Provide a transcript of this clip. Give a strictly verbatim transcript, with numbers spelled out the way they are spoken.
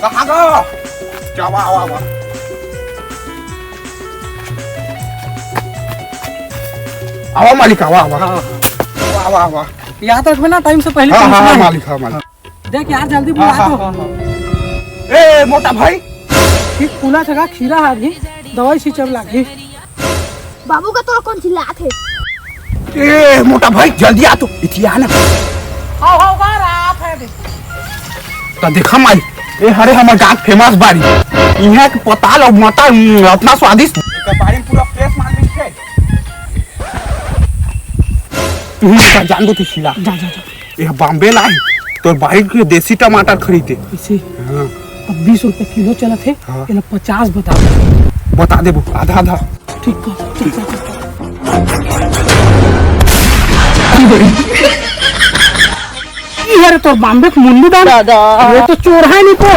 कहाँ गो? आवा, आवा, आवा। आवा मालिक, आवा, आवा। हाँ, हाँ। आवा, आवा, आवा। याद रखबे ना, टाइम से पहले हाँ, हाँ, पहुँचना हाँ, है। मालिक, हाँ, मालिक। देख यार, जल्दी हाँ, बुला हाँ, तो। हाँ, हाँ। ए, मोटा भाई। ठीक फूला छगा खीरा हा भी, दवाई छिंचब लागही। बाबू का तोर कौन चिल्लात हे? ए, मोटा भाई, जल्दी आ तो, इतिया ना। हाव, हाव, बाहर आ, आ, आ, दे। त देखा माई, ए हरे हमर गांव के फेमस बारी। इहाँ के पताल अउ मटर, उम, अतना स्वादिष्ट। एकर बारी में पूरा प्रेस मार मिलथे। तुही का जान दो तू शीला। जा, जा, जा। ये बॉम्बे ला है, तोर बारी के देसी टमाटर खरीदे। इसे हाँ। अब बीस रुपए किलो चलत हे, हाँ। एला पचास बता दे। बता देबो, आधा आधा। ठीक कर, चल, चल, चल, चल। ई हरे तोर बॉम्बे के मुंडू दान। दादा। ये तो चोर है नहीं को।